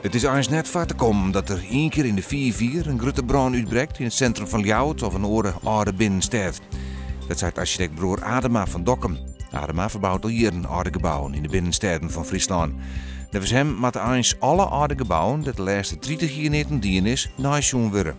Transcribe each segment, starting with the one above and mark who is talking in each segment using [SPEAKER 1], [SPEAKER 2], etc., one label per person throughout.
[SPEAKER 1] It is eins net foar te kommen dat der ien kear yn de fiif jier in grutte brân útbrekt yn it sintrum fan Ljouwert of in oare âlde binnenstêd. Dat seit arsjitekt Broer Adema fan Dokkum. Adema ferbout al jierren âlde gebouwen yn de binnenstêden fan Fryslân. Neffens him moatte eins alle âlde gebouwen dêr't de lêste 30 jier neat oan dien is, neisjoen wurde.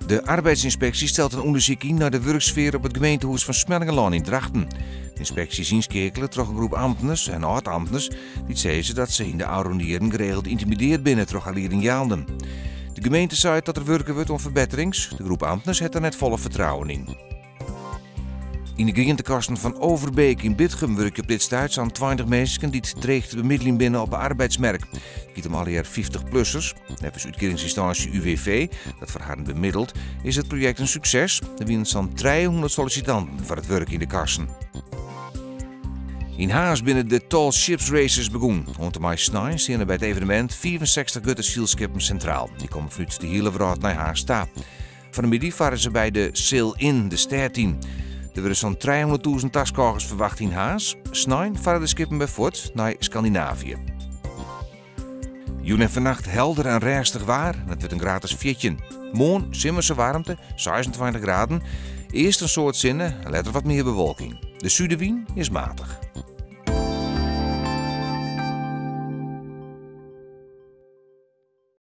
[SPEAKER 1] De arbeidsynspeksje stelt in ûndersyk yn nei de wurksfear op it gemeentehûs fan Smellingerlân yn Drachten. De ynspeksje is ynskeakele troch in groep amtners en âld-amtners dy't sizze dat se yn de ôfrûne jierren geregeld yntimideard binne troch har liedingjaanden. De gemeente seit dat der wurke wurdt oan ferbetterings. De groep amtners hat der net folle fertrouwen yn. Yn de grientekasten fan Overbeek yn Bitgum wurkje op dit stuit sa'n 20 minsken dy't dreech te bemiddeljen binne op 'e arbeidsmerk. It giet om allegear 50-plussers. Neffens útkearingsynstânsje UWV, dat foar harren bemiddelt, is it projekt in sukses. Der wienen sa'n 300 sollisitanten foar it wurk yn de kassen. Yn Harns binne de Tall Ships Races begûn. Oant en mei snein steane by it evenemint 65 grutte sylskippen sintraal. Dy komme fanút de hiele wrâld nei Harns ta. Fan 'e middei farre se by de Sail In de stêd yn. Der wurde sa'n 300.000 taskôgers ferwachte yn Harns. Snein farre de skippen wer fuort nei Skandinavië. Jûn en fannacht helder en rêstich waar en it wurdt in graad as 14. Moarn simmerse waarmte, 26 graden. Earst in soad sinne en letter wat mear bewolking. De sudewyn is matich.